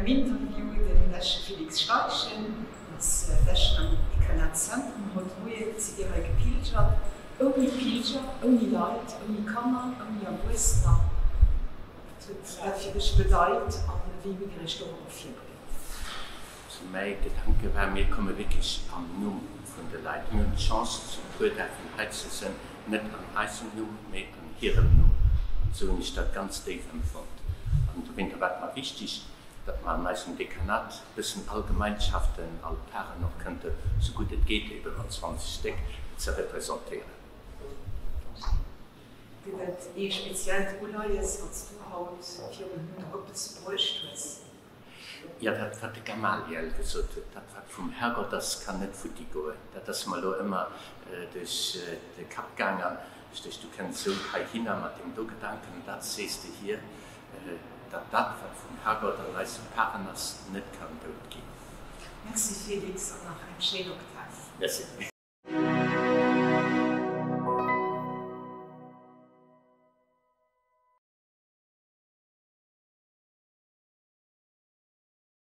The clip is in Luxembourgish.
engem Interview den Deche Félix Steichen, ass Dechen am Dekanat Zentrum. Haut de Moie sidd Dir hei gepilgert, ouni Pilger, ouni Leit, ouni Kanner, ouni Erwuessener. Wat huet dat fir dech bedeit a wéi hutt Dir Iech dorobber virbereet? Also mäi Gedanke war, mir komme wierklech am Numm vun de Leit. Mir hunn d'Chance, zu puer däerfen hei ze sënn, net an eisem Numm, mee an hirem Numm. An esou hunn ech dat ganz déif empfonnt. An dowéinter war et mer wichtig, datt mer an eisem Dekanat bëssen all Gemeinschaften, all Paren och kënnte, sou gutt et geet, ebe mat 20 Stéck, ze representéieren. Gëtt et ee speziellt Uleies, wat s du haut virun den Hunn Gottes bruecht hues? Jo, dat wat de Gamaliel gesot huet, dat wat vum Herrgott ass, kann net futti goen. Dat ass mer elo ëmmer duerch de Kapp gaang an ech duecht, du kënns esou heihinner mat deem do Gedanken an dat sees de hier, datt dat wat vum Herrgott an eise Paren ass, net kann dout ginn. Merci Félix an nach eng schéin Oktav. Merci.